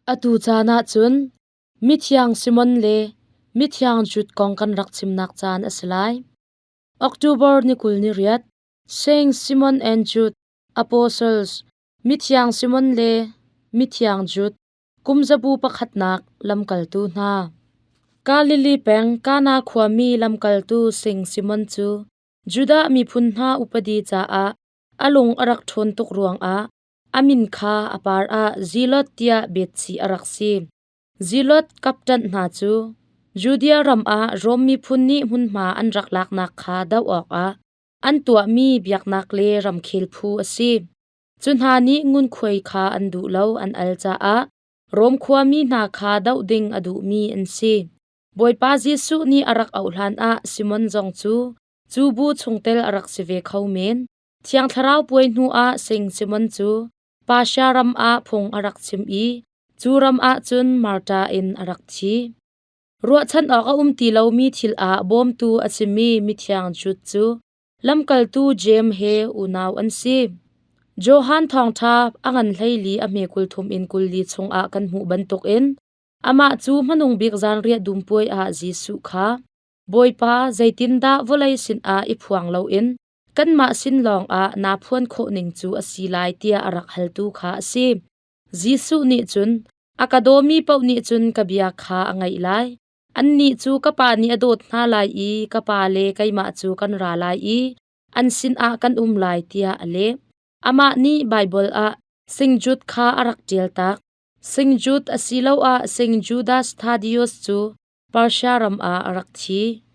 Atu caan ah cun Mithiang Simon le Mithiang Jude kong kan rak chimnak caan a si lai. October ni 28, Saint Simon and Jude, Apostles, Mithiang Simon le Mithiang Jude, kumzabu pakhatnak lamkaltu hna. Galilee peng Kana khuami lamkaltu Sing Simon cu Judah miphun hna upadi caah a lung a rak ṭhawn tuk ruangah a min kha a par ah Zilot tiah betchih a rak si. Zilot kapṭanh hna cu Judea ram ah Rom miphun nih hmunhma an rak laknak kha doh awkah an tuahmi biaknak le ramkhel phu a si. Cu hna nih ngunkhuai kha an duh lo an al caah Rom khuami hna kha doh ding a duhmi an si. Bawipa Jesuh nih a rak auh hlanah Simon zong cu cu bu chungtel a rak si ve kho men. Thiang Thlarau puai hnuah Sing Simon cu Persia ram ah phung a rak chim i cu ram ah cun Marta in a rak thi. Ruahchan awk a um ti lomi thil ah bawmtu a simi mithiang Jude cu lamkaltu Jeim he unau an si. Johan Thawngṭha a ngan 14 a hme 30 in 40 chungah kan hmuh bantukin amah cu hmanung bik zanriah dum puai ah Jesuh kha, Bawipa, zeitindah vawlei sinah i phuang loin kanmah sin lawngah naa phuan khawh ning cu a si lai tiah a rak haltu kha a si. Jesuh nih cun, A ka dawmi paoh nih cun ka bia kha a ngaih lai. Annih cu ka Pa nih a dawt hna lai i ka Pa le keimah cu kan ra lai i an sinah kan um lai tiah a leh. Amah nih Baibal ah Singjude kha a rak ṭialtak. Singjude asiloah Sing Judas Thaddeus cu Persia ram ah a rak thi.